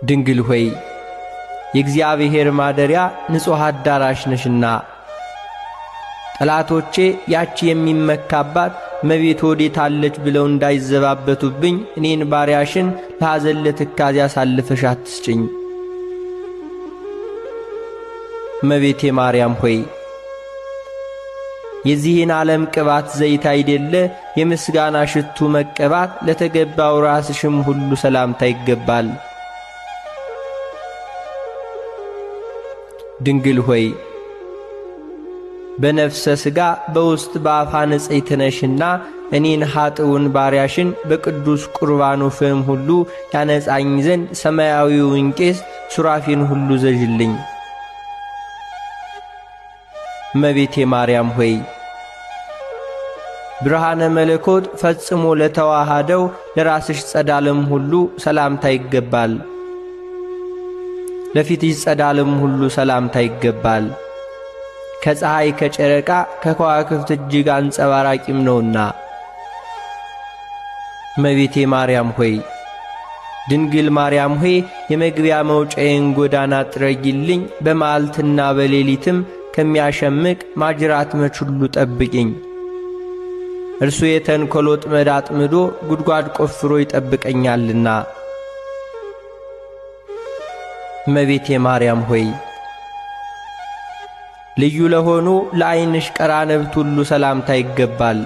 ድንግል ሆይ የእግዚአብሔር ማደሪያ ንጹሕ አዳራሽ ነሽና ጠላቶቼ ያቺ የሚመካባት እመቤት ወዴት አለች ብለው እንዳይዘባበቱብኝ እኔን ባሪያሽን ለሐዘን ለትካዜ አሳልፈሽ አትስጭኝ። እመቤቴ ማርያም ሆይ የዚህን ዓለም ቅባት ዘይት አይደለ የምስጋና ሽቱ መቀባት ለተገባው ራስሽም ሁሉ ሰላምታ ይገባል። ድንግል ሆይ በነፍሰ ሥጋ በውስጥ በአፋ ንጽሕት ነሽና እኔን ኃጥኡን ባሪያሽን በቅዱስ ቁርባኑ ፍም ሁሉ ያነጻኝ ዘንድ ሰማያዊውን ቄስ ሱራፌን ሁሉ ዘዥልኝ። እመቤቴ ማርያም ሆይ ብርሃነ መለኮት ፈጽሞ ለተዋሃደው ለራስሽ ጸዳልም ሁሉ ሰላምታ ይገባል። ለፊትሽ ጸዳልም ሁሉ ሰላምታ ይገባል። ከፀሐይ ከጨረቃ ከከዋክብት እጅግ አንጸባራቂም ነውና። እመቤቴ ማርያም ሆይ ድንግል ማርያም ሆይ የመግቢያ መውጫዬን ጎዳና ጥረጊልኝ፣ በመዓልትና በሌሊትም ከሚያሸምቅ ማጅራት መች ሁሉ ጠብቂኝ። እርሱ የተንኰል ወጥመድ አጥምዶ ጉድጓድ ቆፍሮ ይጠብቀኛልና። እመቤቴ ማርያም ሆይ ልዩ ለሆኑ ለዓይንሽ ቀራንብት ሁሉ ሰላምታ ይገባል።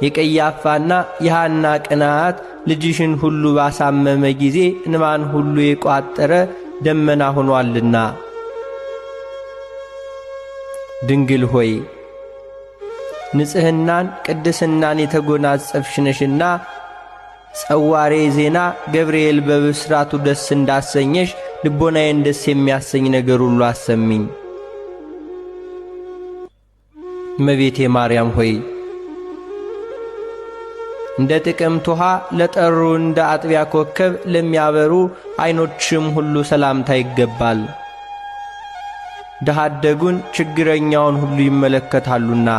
የቀያፋና የሐና ቅንዓት ልጅሽን ሁሉ ባሳመመ ጊዜ እንባን ሁሉ የቋጠረ ደመና ሆኗልና። ድንግል ሆይ ንጽሕናን ቅድስናን የተጎናጸፍሽ ነሽና ጸዋሬ ዜና ገብርኤል በብስራቱ ደስ እንዳሰኘሽ ልቦናዬን ደስ የሚያሰኝ ነገር ሁሉ አሰሚኝ። እመቤቴ ማርያም ሆይ እንደ ጥቅምት ውሃ ለጠሩ እንደ አጥቢያ ኮከብ ለሚያበሩ ዓይኖችም ሁሉ ሰላምታ ይገባል። ድሀ አደጉን ችግረኛውን ሁሉ ይመለከታሉና።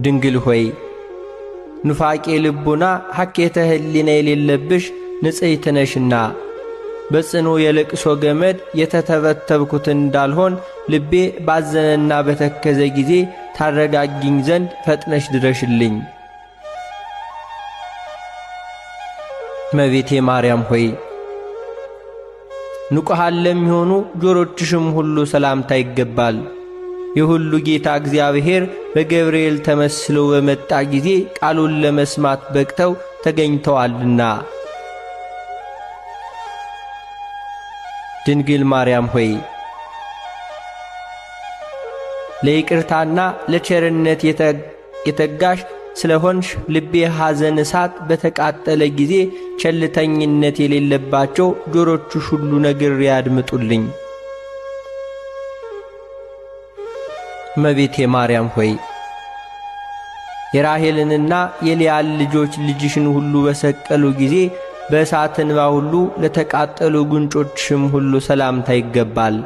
ድንግል ሆይ ኑፋቄ ልቡና ሐኬተ ሕሊና የሌለብሽ ንጽሕት ነሽና በጽኑ የልቅሶ ገመድ የተተበተብኩት እንዳልሆን ልቤ ባዘነና በተከዘ ጊዜ ታረጋጊኝ ዘንድ ፈጥነሽ ድረሽልኝ። እመቤቴ ማርያም ሆይ ንቁሃን ለሚሆኑ ጆሮችሽም ሁሉ ሰላምታ ይገባል። የሁሉ ጌታ እግዚአብሔር በገብርኤል ተመስሎ በመጣ ጊዜ ቃሉን ለመስማት በቅተው ተገኝተዋልና። ድንግል ማርያም ሆይ ለይቅርታና ለቸርነት የተጋሽ ስለሆንሽ ልቤ ሐዘን እሳት በተቃጠለ ጊዜ ቸልተኝነት የሌለባቸው ጆሮችሽ ሁሉ ነግሬ ያድምጡልኝ። እመቤቴ ማርያም ሆይ የራሔልንና የልያን ልጆች ልጅሽን ሁሉ በሰቀሉ ጊዜ በእሳት እንባ ሁሉ ለተቃጠሉ ጉንጮችሽም ሁሉ ሰላምታ ይገባል።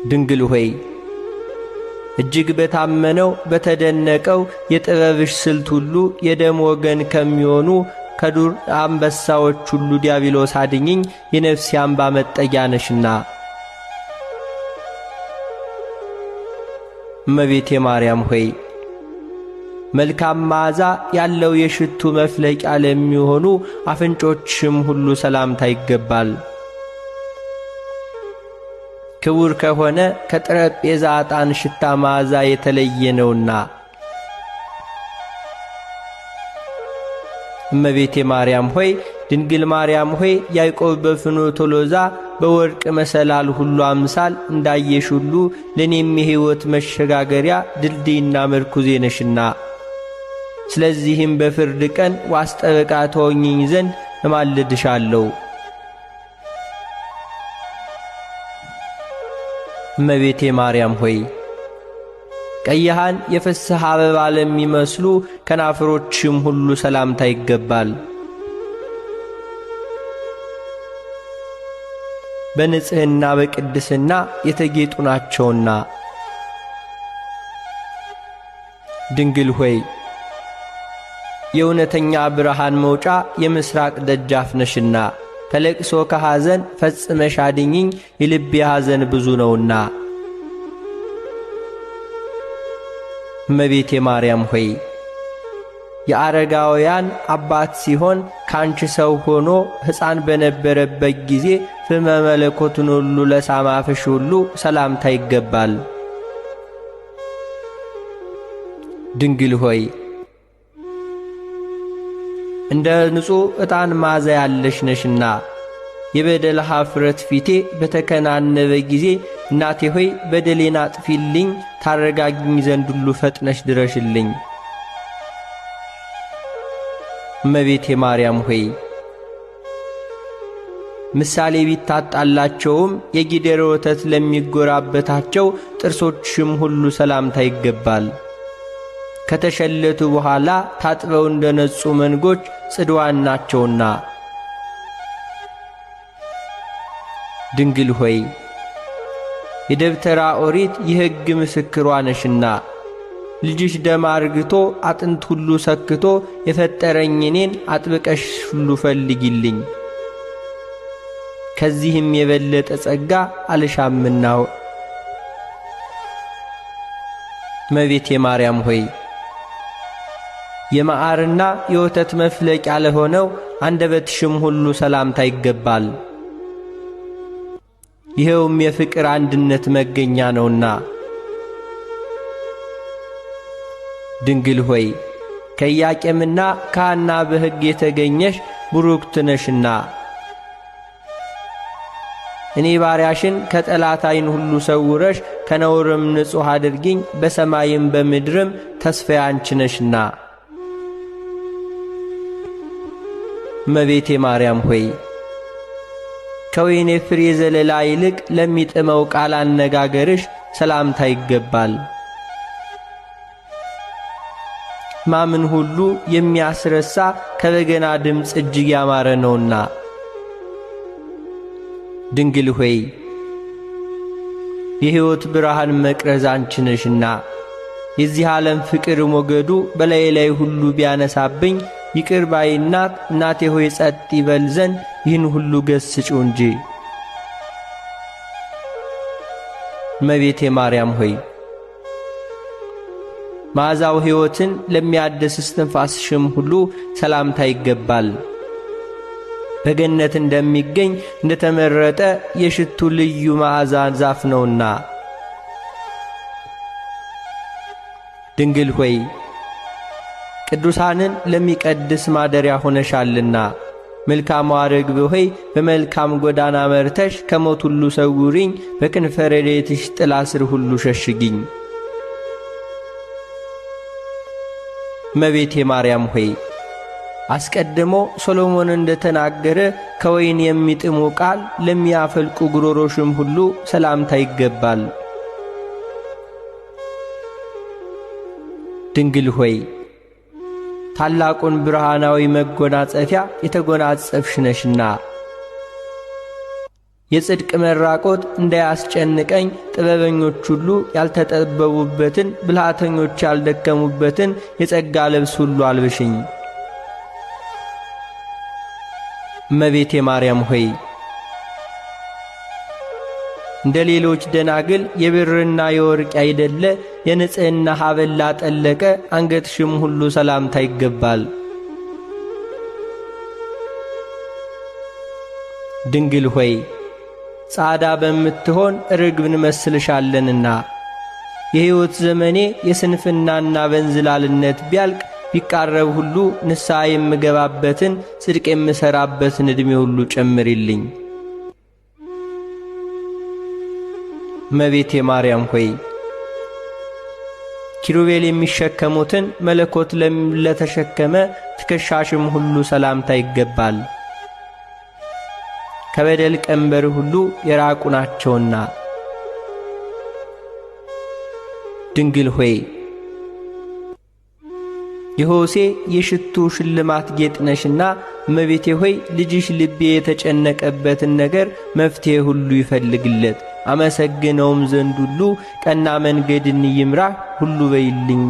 ድንግል ሆይ እጅግ በታመነው በተደነቀው የጥበብሽ ስልት ሁሉ የደም ወገን ከሚሆኑ ከዱር አንበሳዎች ሁሉ ዲያብሎስ አድኝኝ፣ የነፍሴ አምባ መጠጊያ ነሽና። እመቤቴ ማርያም ሆይ መልካም መዓዛ ያለው የሽቱ መፍለቂያ ለሚሆኑ አፍንጮችሽም ሁሉ ሰላምታ ይገባል። ክቡር ከሆነ ከጠረጴዛ ዕጣን ሽታ መዓዛ የተለየ ነውና። እመቤቴ ማርያም ሆይ ድንግል ማርያም ሆይ ያዕቆብ በፍኖተ ሎዛ በወርቅ መሰላል ሁሉ አምሳል እንዳየሽ ሁሉ ለእኔም የሕይወት መሸጋገሪያ ድልድይና ምርኩዜ ነሽና፣ ስለዚህም በፍርድ ቀን ዋስ ጠበቃ ትሆኚኝ ዘንድ እማልድሻለሁ። እመቤቴ ማርያም ሆይ ቀይሃን የፍስሐ አበባ ለሚመስሉ ከናፍሮችም ሁሉ ሰላምታ ይገባል። በንጽሕና በቅድስና የተጌጡ ናቸውና። ድንግል ሆይ የእውነተኛ ብርሃን መውጫ የምስራቅ ደጃፍ ነሽና ከለቅሶ ከሐዘን ፈጽመሽ አድኝኝ፣ የልቤ ሐዘን ብዙ ነውና። እመቤቴ ማርያም ሆይ የአረጋውያን አባት ሲሆን ካንቺ ሰው ሆኖ ሕፃን በነበረበት ጊዜ ፍመ መለኮቱን ሁሉ ለሳማፍሽ ሁሉ ሰላምታ ይገባል። ድንግል ሆይ እንደ ንጹሕ ዕጣን ማዛ ያለሽ ነሽና የበደል ኀፍረት ፊቴ በተከናነበ ጊዜ እናቴ ሆይ በደሌን አጥፊልኝ፣ ታረጋግኝ ዘንድ ሁሉ ፈጥነሽ ድረሽልኝ። እመቤቴ ማርያም ሆይ ምሳሌ ቢታጣላቸውም የጊደር ወተት ለሚጎራበታቸው ጥርሶችሽም ሁሉ ሰላምታ ይገባል። ከተሸለቱ በኋላ ታጥበው እንደ ነጹ መንጎች ጽድዋን ናቸውና። ድንግል ሆይ የደብተራ ኦሪት የሕግ ምስክሯ ነሽና ልጅሽ ደም አርግቶ አጥንት ሁሉ ሰክቶ የፈጠረኝ እኔን አጥብቀሽ ሁሉ ፈልጊልኝ። ከዚህም የበለጠ ጸጋ አልሻምና። እመቤቴ ማርያም ሆይ የመዓርና የወተት መፍለቂያ ለሆነው አንደበትሽም ሁሉ ሰላምታ ይገባል። ይኸውም የፍቅር አንድነት መገኛ ነውና። ድንግል ሆይ ከኢያቄምና ከሐና በሕግ የተገኘሽ ቡሩክት ነሽና እኔ ባሪያሽን ከጠላት ዓይን ሁሉ ሰውረሽ ከነውርም ንጹሕ አድርጊኝ፣ በሰማይም በምድርም ተስፋዬ አንቺ ነሽና። እመቤቴ ማርያም ሆይ ከወይኔ ፍሬ ዘለላ ይልቅ ለሚጥመው ቃል አነጋገርሽ ሰላምታ ይገባል። ማምን ሁሉ የሚያስረሳ ከበገና ድምፅ እጅግ ያማረ ነውና። ድንግል ሆይ የሕይወት ብርሃን መቅረዝ አንቺ ነሽና የዚህ ዓለም ፍቅር ሞገዱ በላዬ ላይ ሁሉ ቢያነሳብኝ ይቅር ባይ እናት እናቴ ሆይ ጸጥ ይበል ዘንድ ይህን ሁሉ ገስጪው እንጂ። እመቤቴ ማርያም ሆይ መዓዛው ሕይወትን ለሚያድስ እስትንፋስሽም ሁሉ ሰላምታ ይገባል። በገነት እንደሚገኝ እንደተመረጠ የሽቱ ልዩ መዓዛ ዛፍ ነውና። ድንግል ሆይ ቅዱሳንን ለሚቀድስ ማደሪያ ሆነሻልና መልካሟ ርግብ ሆይ በመልካም ጎዳና መርተሽ ከሞት ሁሉ ሰውሪኝ፣ በክንፈ ረድኤትሽ ጥላ ስር ሁሉ ሸሽጊኝ። እመቤቴ ማርያም ሆይ አስቀድሞ ሶሎሞን እንደተናገረ ከወይን የሚጥሙ ቃል ለሚያፈልቁ ጉሮሮሽም ሁሉ ሰላምታ ይገባል። ድንግል ሆይ ታላቁን ብርሃናዊ መጎናጸፊያ የተጎናጸፍሽ ነሽና የጽድቅ መራቆት እንዳያስጨንቀኝ ጥበበኞች ሁሉ ያልተጠበቡበትን ብልሃተኞች ያልደከሙበትን የጸጋ ልብስ ሁሉ አልብሽኝ። እመቤቴ ማርያም ሆይ እንደ ሌሎች ደናግል የብርና የወርቅ አይደለ የንጽሕና ሐብል ላጠለቀ አንገትሽም ሁሉ ሰላምታ ይገባል። ድንግል ሆይ ጻዳ በምትሆን ርግብ እንመስልሻለንና የሕይወት ዘመኔ የስንፍናና በእንዝላልነት ቢያልቅ ቢቃረብ ሁሉ ንስሐ የምገባበትን ጽድቅ የምሠራበትን ዕድሜ ሁሉ ጨምሪልኝ። እመቤቴ ማርያም ሆይ ኪሩቤል የሚሸከሙትን መለኮት ለተሸከመ ትከሻሽም ሁሉ ሰላምታ ይገባል። ከበደል ቀንበር ሁሉ የራቁ ናቸውና። ድንግል ሆይ የሆሴ የሽቱ ሽልማት ጌጥ ነሽና እመቤቴ ሆይ ልጅሽ ልቤ የተጨነቀበትን ነገር መፍትሔ ሁሉ ይፈልግለት፣ አመሰግነውም ዘንድ ሁሉ ቀና መንገድን ይምራህ ሁሉ በይልኝ።